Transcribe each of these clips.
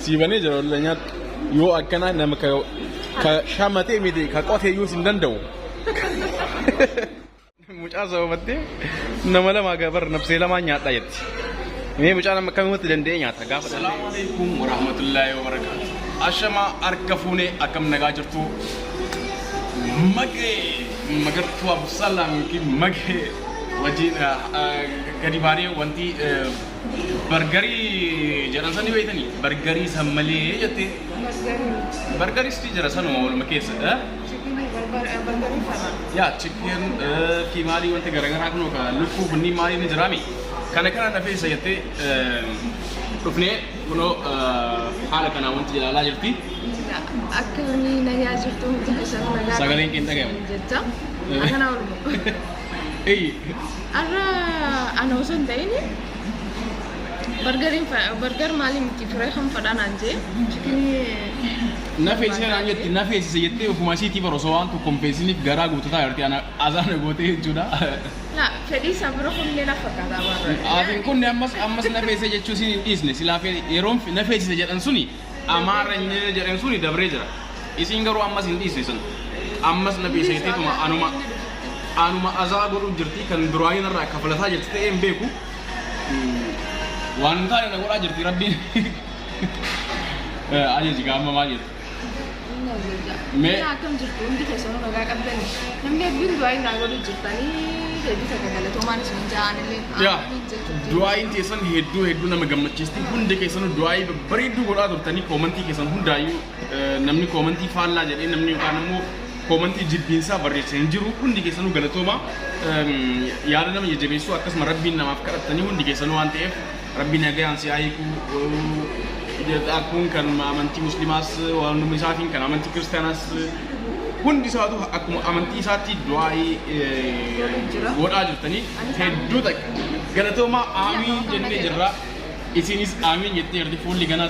Sii banee jira wallah nyaadhu. Yoo akkana nama ka ka shamatee miti ka qotee iyyuu sin danda'u. Mucaa sababattee nama lama gabar nafsee lamaan nyaadhaa jetti. Mee mucaa nama akkamitti danda'ee nyaata gaafa danda'e. Salaamu alaikum warahmatullahi wabarakatuh. Ashamaa harka fuunee akkam nagaa jirtu. Magee magartuu Abdusalaam yookiin magee wajjin gadi baanee wanti bargarii jedhan sani beektanii bargarii san malee jettee bargaris ni jira sanuma waluma keessa. Yaa chicken fi maalii wanti garaagaraa kunoo ka lukkuu kunniin maalii ni jiraami. Kana kana na feesa jettee dhufnee kunoo haala kanaan wanti ilaalaa jirti. Akka inni nagaa jirtu hundi keessanuu nagaa Sagaleen kee hin dhagayamu. jecha. Akkana oolmu. Eyi. Har'a ana osoo hin ta'in bargariin bargar maalii miti firee kan fadhaa naan jee chikinii Na feesise naan jetti na feesise jettee ofuma isiitii bara osoo waan tokko hin feesisiniif garaa guutataa jirti ana azaana gootee jechuudha. La fedhii isaa bira kunneen na fakkaata barra. Aatiin kun ammas ammas na feesise jechuu isin hin dhiisne silaa yeroon na feesise jedhan suni amaaranye jedhan suni dabree jira. Isiin garuu ammas hin dhiisne sun. Ammas na feesise jetteetuma anuma anuma azaa godhuu jirti kan duraanii narraa kafalataa jirti ta'ee hin beeku. Waan hin taane na godhaa jirti rabbiin. Ajaji gaama maal jettu? Mee akkam jirtu hundi keessanuu nagaa qabdani. Namni hedduun du'aa naa godhu jirtanii hedduu takka galatoomaan isin ja'anillee. Yaa du'aayin teessan hedduu hedduu nama gammachiisti. Hundi keessanuu du'aayii babbareedduu godhaa turtanii koomantii keessan hundaayyuu namni koomantii faallaa jedhee namni yookaan immoo koomantii jibbiinsaa barreesse hin jiru. Hundi keessanuu galatooma. Yaada nama jajjabeessuu akkasuma rabbiin namaaf kadhattanii hundi keessanuu waan ta'eef rabbi nagayaan si haa hiiku. Kun kan amantii musliimaas waanuma isaatiin kan amantii kiristaanaas hundi isaatu akkuma amantii isaatti du'aayii godhaa jirtanii hedduu takka galatoomaa aamiin jennee jirra. Isinis aamiin jettee jirti fuulli ganaa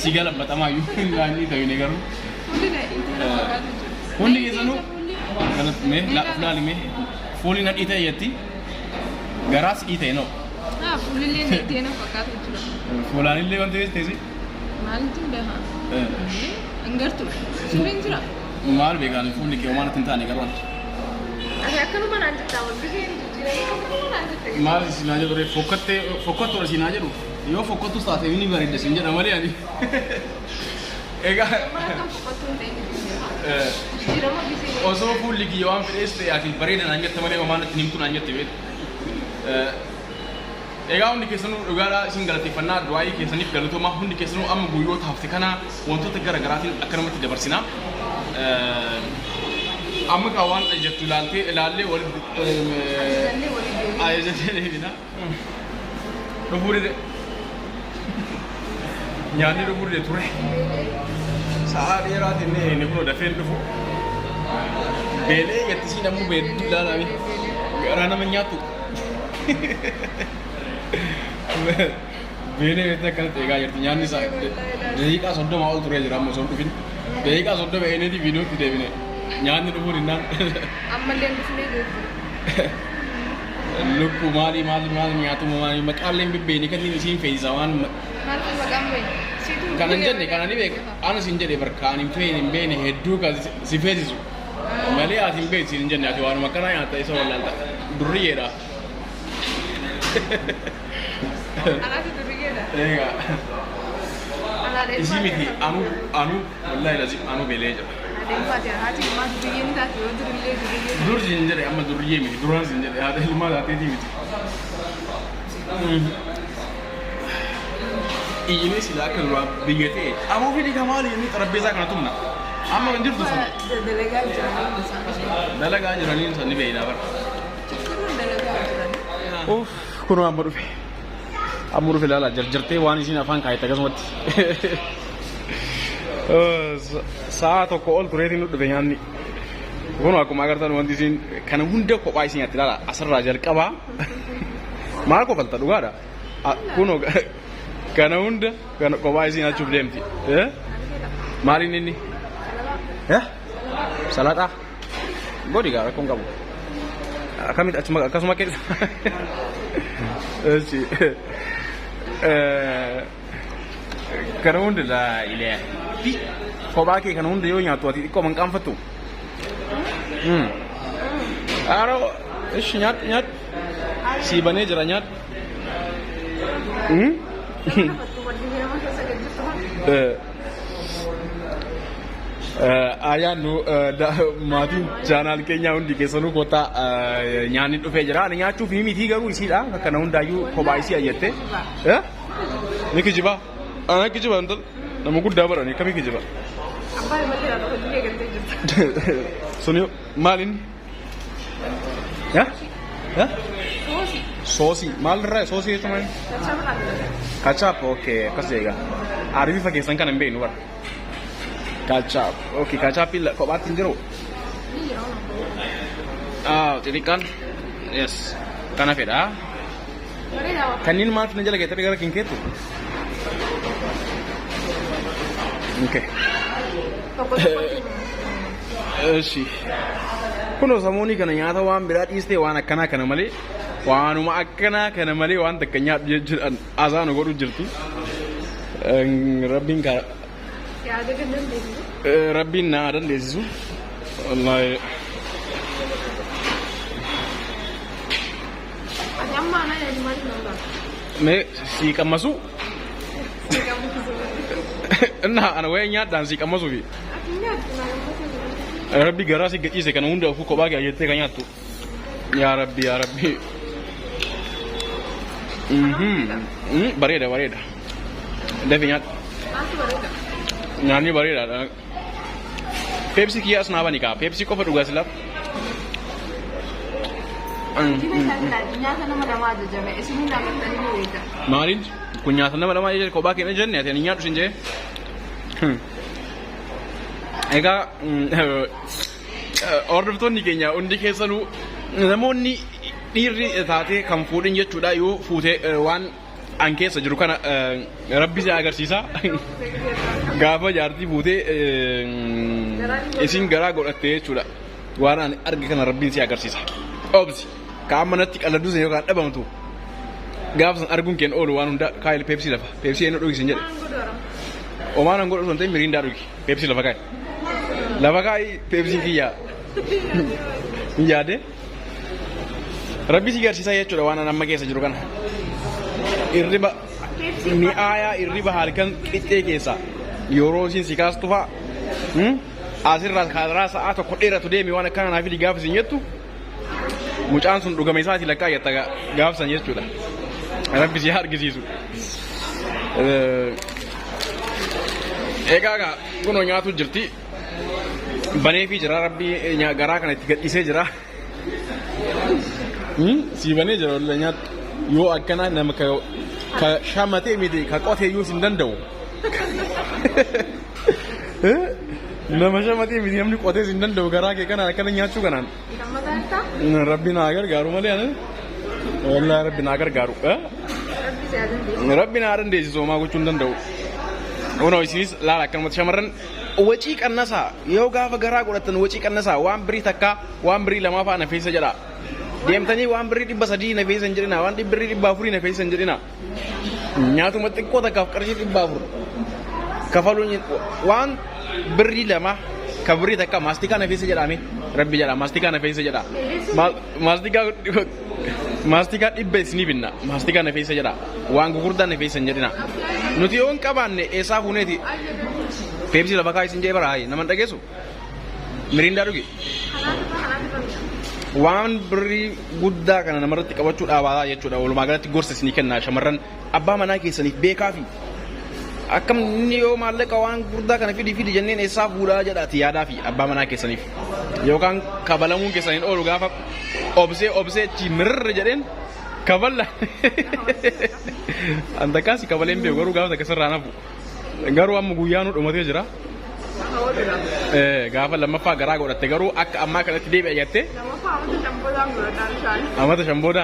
si galabbatamaayyuu inni ta'ine garuu. Hundi keessanuu kanatti mee laali mee fuulli na dhiitee jetti garaas dhiitee noo. Fuulillee dhiitee na fakkaatu jira. Fuulaanillee wanti teessi. Maaltu beekaa? Hin gartu. Sirriin jira. Maal beekaan fuulli kee homaa natti hin taane garuu ati. Ati akkanuma naan jettaa wal gisee jijjiiramee akkanuma naan jette. Maal isin haa jedhu ree fokkattee fokkattuudha isin haa jedhu yoo fokkattus taate inni bareedda isin jedha malee ani. Egaa Maal akkam fokkattuu hin ta'in jijjiirama gisee. Osoo fuulli kiyya waan fedhees ta'e ati bareeda naan jette malee homaa natti hin himtu naan jette beektu. Egaa hundi keessanuu dhugaadha isin galateeffannaa du'aayii keessaniif galatoomaa hundi keessanuu amma guyyoota hafte kana wantoota gara garaatiin akkanumatti dabarsina. Amma kaa waan jettu ilaaltee ilaallee walitti Ajajannee walii deebina. Ajajannee deebina. Dhufuu dide. Nyaanni dhufuu dide ture. Sa'aa dheeraa tennee inni kunoo dafee hin dhufu. Beelee gattisiin ammoo beeltuu ilaalame. Garaa nama nyaattu. Beelee beektee akkanatti eegaa jirti. Nyaanni isaa daqiiqaa 30 ol turee jira amma osoo hin dhufin. Daqiiqaa 30 eeneeti viidiyootti deebine. Nyaanni dhufuu dinnaan. Ammallee hin dhufnee jechuudha. Lukkuu maalii maalii maalii nyaatuma maalii maqaallee hin bebbeekne kanneen isiin feesisa waan Maaltu maqaan beeku? Siitu Kan hin jenne kana ni beeka. Ana sin jedhe bar kan hin feene hin beekne hedduu kan si feesisu. Malee ati hin beektu siin hin jenne ati waanuma akkanaa nyaatta isa wallaalta. Durriyyeedha. Anaatu durriyyeedha. Egaa. Anaa Isii miti anu anu wallahi lazim anu beelee jira. Adeemfaati haati ilmaa durriyyee ni taati yoo durillee durriyyee. Dur siin jedhe amma durriyyee miti duraan siin jedhe haadha ilmaa taateetii miti. Iyyinee silaa akka duraa biyya ta'e aboo fidii ka maali jennee xarabbeessaa kana tumna. Amma hin jirtu sun. Dalagaa jiranii isaan. Dalagaa jiraniin san ni beekna bara. Chukkuruun dalagaa jiranii. Uff kunoo amma dhufe. Amma dhufe ilaalaa jarjartee waan isiin afaan kaayette akkasumatti. Sa'a tokko ol tureetiin nu dhufe nyaanni. Kunoo akkuma agartan wanti isiin kana hunda kophaa isiin nyaatti ilaala asirraa jalqabaa. Maal kofalta dhugaadha. Kunoo kana hunda kana kophaa isiin nyaachuuf deemti. Maaliin inni? Salaxaa. Godhi gaa rakkoon qabu. Akkamitti achuma akkasuma keessa. Echi. Kana hunda laa ilaa. Kophaa kee kana hunda yoo nyaattu ati xiqqoo manqaanfattu. Aroo ishi nyaadhu nyaadhu. Sii banee jira nyaadhu. Nama keessa gad jirtu kana. Ayaan nu maatiin channel keenyaa hundi keessanuu kottaa, nyaanni dhufee jira. Ani nyaachuuf miti garuu isiidha. Kana hundaayyuu kophaa isii ayyatte. Ni kijibaa. Ana kijiba intal nama guddaa barani akkamii kijiba? Abbaa malee lafa hojii eegaltee jirta. Suni maal inni? Ya? Ya? Soosii. Soosii maalirraa soosii jechuun maali? Ketchup irraa. Ketchup, okay, akkas eega. Ariifa keessan kana hin beeknu bara. Ketchup, okay, ketchup kophaatti hin jiru. Ni jira waan. Ah, xixiqqaan. Yes. Kana fedha. Bareedaa waan. Kanneen maal na jala geettee gara kinkeettu? Okay. Tokko tokkotti. Eshi. Kunoo samoonii kana nyaata waan biraa dhiistee waan akkanaa kana malee, waanuma akkanaa kana malee waan takka nyaadhu jechuudhaan asaanu godhu jirti. Rabbiin karaa Yaada kan dandeessisu. Rabbiin na dandeessisu. Wallaahi. Ati amma ana yaadu maaliif nama baata? Mee sii qammasu? Si qammasu. Innaa ana wayii nyaadhaan sii qammasuufi. Ati nyaattu naa gammachiisu. Rabbi garaa si gadhiise kana hunda ofuu kophaa kee jettee kan nyaattu. Yaa Rabbi, yaa Rabbi. Bareeda, bareeda. Dafi nyaadhu. Maaltu bareeda? Nyaanni bareedaadha. Peepsii kiyyaas naa bani kaa. Peepsii qofa dhugaa silaaf. Nyaata nama lamaa ajajame isinii agartanii ni beektan. Maaliin kun nyaata nama lamaa jechuudha? Kophaa keenya jenne, ati ani nyaadhu sin jee. Egaa hordoftoonni keenya hundi keessanuu, namoonni dhiirri taatee kan fuudhin jechuudha, yoo fuute waan an keessa jiru kana rabbi si agarsiisa. Gaafa jaartii fuutee isin garaa godhatte jechuudha. Waan ani arge kana rabbiin si agarsiisa. Obsi. Ka amma natti qalladdu sun yookaan dhabamtu. Gaafa san arguun keen oolu waan hunda. Kaayil, peepsii lafa. Peepsii eenyu dhugi sin jedhe. Omaan an godhu osoo hin ta'in miriindaa dhugi. Peepsii lafa kaayi. Lafa kaayi peepsii kiyyaa. Hin yaade. Rabbi si agarsiisa jechuudha waan an amma keessa jiru kana. Irriba mi'aayaa, irriba halkan qixxee keessa yeroo isin si kaastu fa'a. Asirraa karaa sa'aa tokko dheeratu deemi, waan akkana naa fidi gaafa isin jettu, mucaan sun dhugame isaati lakkaa jetta gaafa san jechuudha. Rabbi si haa argisiisu. Egaa gaa kunoo nyaatu jirti. Baneefii jira, rabbi garaa kana itti gadhiisee jira. Sii banee jira, wallah nyaatu. Yoo akkana nama ka shamatee miti, ka qotee iyyuu sin danda'u. Nama shamatee miti, namni qotee sin danda'u garaa kee kana akkana nyaachuu kanaan. Rabbi naa gargaaru malee ani. Wallahi rabbi naa gargaaru. Rabbi naa dandeessisu, homaa gochuu hin danda'u. Kunoo isinis laala, akkanumatti shamarran wacii qannasaa, yoo gaafa garaa godhatan wacii qannasaa, waan birii takkaa, waan birii lamaa fa'a na feessa jedha. Deemtanii waan birrii 300 na feessa hin jedhina, waan birrii 400 na feessa hin jedhina. Nyaatuma xiqqoo takkaaf qarshii 400 kafaluun, waan birrii lama ka birrii takka maastikaa na feessa jedhame, rabbi jedha, maastikaa na feessa jedha. Maastikaa, maastikaa 100 isinii binna, maastikaa na feessa jedha. Waan gurguddaa na feessa hin jedhina. Nuti yoo hin qabaanne eessaa fuuneeti? Peepsii lafa kaa isin jee bara hayi nama hin dhageessu. Miriindaa dhugi. Waan birrii guddaa kana namarratti qabachuu dhaabaa jechuudha. Walumaa galatti gorsa isinii kennaa, shamarran abbaa manaa keessaniif beekaa fi akkam inni yoo maallaqa waan gurguddaa kana fidi fidi jenneen eessaa fuudhaa jedhaati yaadaa fi abbaa manaa keessaniif. Yookaan kabalamuun keessaniin oolu, gaafa obsee obsee achi mirri jedheen kaballa. An takkaasi kabaleen beeku, garuu gaafa takka sirraa nafu. Garuu amma guyyaa nu dhumatee jira. Gaafa lammaffaa garaa godhatte garuu akka ammaa kanatti deebi'a jettee amata 5 booda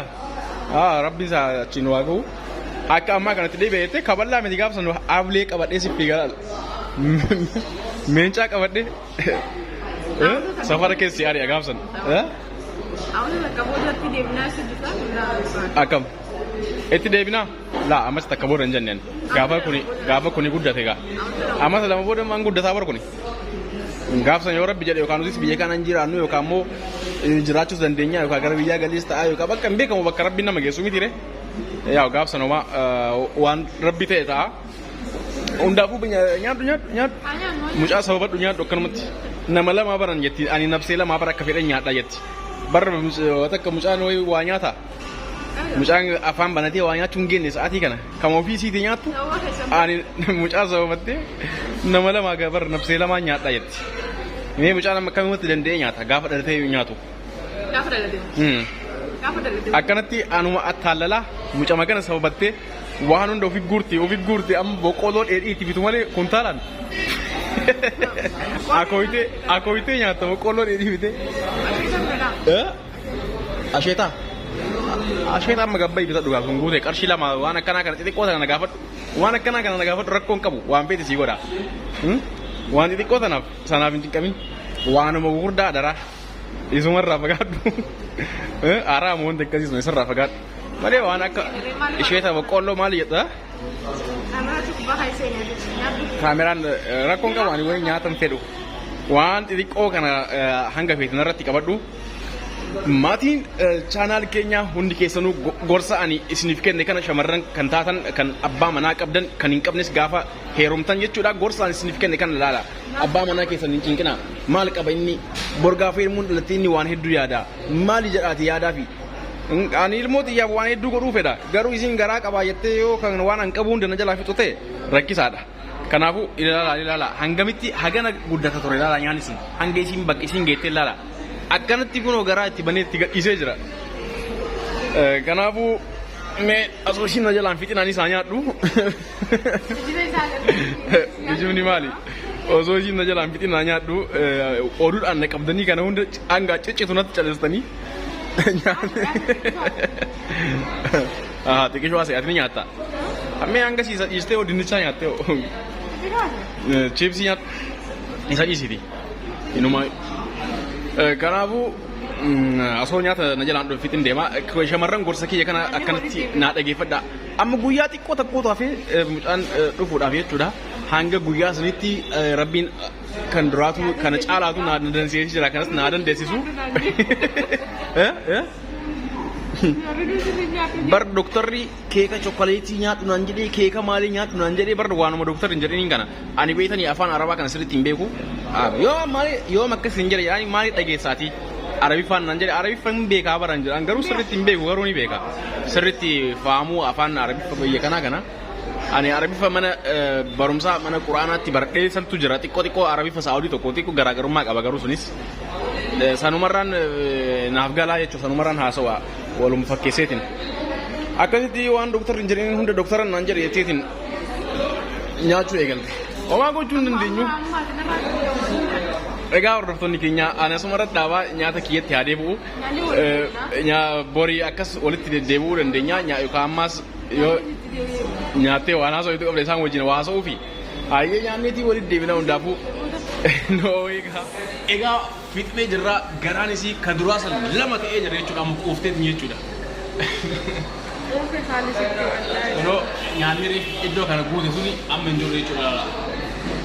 rabbi isaa achiin waa ga'u, akka ammaa kanatti deebi'a jettee kaballaa miti, gaafa san ablee qabadhee si fiigaa, meencaa qabadhee safara keessi ari'a gaafa san. Amata takka boodatti deemnaa isa jirta. Akkam? Itti deebinaa? Laa ammas takka booda hin jenneen. Gaafa kuni guddate gaa. Ammas lama booda maan guddataa bar kuni. Gaaf san yoo rabbi jedhe yookaan nutis biyya kana hin jiraannu yookaan immoo jiraachuus dandeenya yookaan gara biyyaa galiis ta'a yookaan bakka hin beekamu bakka rabbi nama geessu miti ree. Yaa gaaf san homaa waan rabbi ta'e ta'a. Hundaafuu nyaadhu nyaadhu nyaadhu. Mucaa sababadhu nyaadhu akkanumatti. Nama lamaa baran jetti ani nabsee lamaa bara akka fedhan nyaadha jetti. Barra takka mucaan wayii waa nyaata. Mucaan afaan banatee waa nyaachuu hin geenye sa'aatii kana. Kan ofii isiitii nyaattu ani mucaa sababattee nama lamaa bar nabsee lamaa nyaadha jetti. Mee mucaan amma akkamitti danda'ee nyaata gaafa dhalatee nyaatu. Gaafa dhalate. Gaafa dhalate. Akkanatti anuma attaallalaa mucama kana sababattee waan hunda ofi guurti ofi guurti amma boqqolloo dheedhii itti bitu malee kuntaalaan. Akooyitee akooyitee nyaatta boqqolloo dheedhii bitee. Asheeta biraa. Eh? Asheetaa. Asheetaa amma gabba ibita dhugaa sun guute qarshii lama waan akkanaa kana xixiqqoo tana na gaafadhu. Waan akkanaa kana na gaafadhu rakkoo hin qabu waan feete sii godha. Hmm? Waan xixiqqoo tanaaf sanaaf hin cinqamin. Waanuma gurguddaa daraa. Isumarraa fagaadhu. Eh, Haraama wanti akkasii sun isarraa fagaadhu. Malee waan akka isheeta boqqoolloo maali jedha? Kaameraa kubbaa kaayisee nyaatu. Kaameraan rakkoon qabu ani wayii nyaata hin fedhu. Waan xixiqqoo kana hanga feetan irratti qabadhu. Maatiin channel keenya hundi keessanuu gorsa ani isiniif kenne kana shamarran kan taatan kan abbaa manaa qabdan kan hin qabnes gaafa heerumtan jechuudha gorsa ani isiniif kenne kana ilaala. Abbaa manaa keessan hin cinqina. Maal qaba inni bor gaafa ilmoon dhalatte inni waan hedduu yaada. Maali jedhaati yaadaafi. Ani ilmoo xiyyaaf waan hedduu godhuu fedha. Garuu isin garaa qabaa jettee yoo kan waan an qabu hunda na jalaa fixu ta'e rakkisaadha. Kanaafuu ilaalaa ilaalaa hangamitti hagana guddata ture ilaalaa nyaanni sun hanga isin bakka isin geettee ilaalaa. Akkanatti kunoo garaa itti banee itti gadhiisee jira. Kanaafuu mee asoo ishiin na jalaan fixinaan isaa nyaadhu. Kijibni maali? Osoo ishiin na jalaan fixinaa nyaadhu oduudhaan na qabdanii kana hunda hanga ciccitu natti calistanii. Xiqqishoo asii ati ni nyaatta. Ammee hanga siisa dhiistee dinnichaa nyaattee chiipsii nyaadhu. Isa dhiisiti. Inuma kanaafuu osoo nyaata na jalaan dhufe fixin deema. Shamarran gorsa kiyya kana akkanatti naa dhageeffadha. Amma guyyaa xiqqoo tokkotu hafee mucaan dhufuudhaaf jechuudha. Hanga guyyaa sanitti rabbiin kan duraatu kana caalaatu naa dandeessisee jira kanas naa dandeessisu. Bar doktorri keeka chokoleetii nyaadhu naan jedhee keeka maalii nyaadhu naan jedhee bar waanuma doktorri hin jedhiniin kana. Ani beektanii afaan arabaa kana sirriitti hin beeku. Yoo maali yoom akkas hin jedhe jedhanii maali dhageessaati. Arabiffaan naan jedhe arabiffaan hin beekaa baran jedhan garuu sirriitti hin beeku garuu ni beeka. Sirriitti fahamuu afaan arabiffa biyya kanaa kana. Ani arabiffa mana barumsaa mana quraanaatti baradhee santu jira xiqqoo xiqqoo arabiffa saa'udii tokko xiqqoo garaagarummaa qaba garuu sunis. Sanumarraan naaf galaa jechuudha sanumarraan haasawa waluma fakkeesseetiin. Akkasitti waan doktarri hin jedhin hunda doktaran naan jedhe jetteetiin nyaachuu eegalte. Homaa gochuu hin dandeenyu. Egaa hordoftoonni keenya ani asuma irratti dhaabaa nyaata kiyyatti haa deebi'u. Borii akkas walitti deddeebi'uu dandeenya yookaan ammaas yoo nyaattee waan haasa'u qabda isaan wajjin waa haasa'uu fi hayyee nyaanneetii walitti deebina hundaafuu. Noo egaa. Egaa fixnee jirra garaan isii ka duraa san lama ta'ee jira jechuudha amma quufteetiin jechuudha. Kunoo nyaanni reef iddoo kana guute suni amma hin jiru jechuudha laala.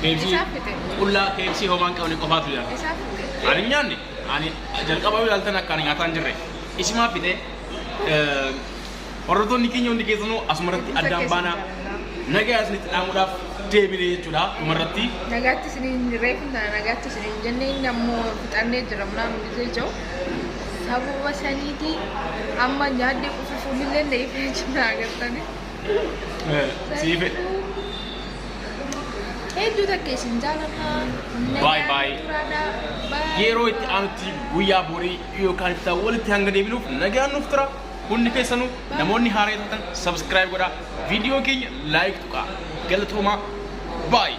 KFC Isaaf fixe. qullaa KFC homaa hin qabne qofaatu jira. Isaaf fixe. Ani hin nyaanne ani jalqaba yoo ilaaltan akka ani nyaataa hin jirre isimaa fixe. Hordoftoonni keenya hundi keessanuu asumarratti addaan baanaa nagaa isinitti dhaamuudhaaf deebine jechuudha dhumarratti. Nagaatti isiniin reefu tana nagaatti isiniin jenne inni ammoo fixannee jira munaan gisee jiru. Sababa saniiti amma nyaanni qufufuunillee na ifee jira agartanii. Siife. Hedduu takka isin jaalanna. Bye bye. Turaadha. Bye. Yeroo itti aanutti guyyaa borii yookaan itti walitti hanga deebinuuf nagaan nuuf tura. Hundi keessanuu namoonni haaraa taatan subscribe godhaa. Viidiyoo keenya like tuqaa. Galatoomaa. Bye.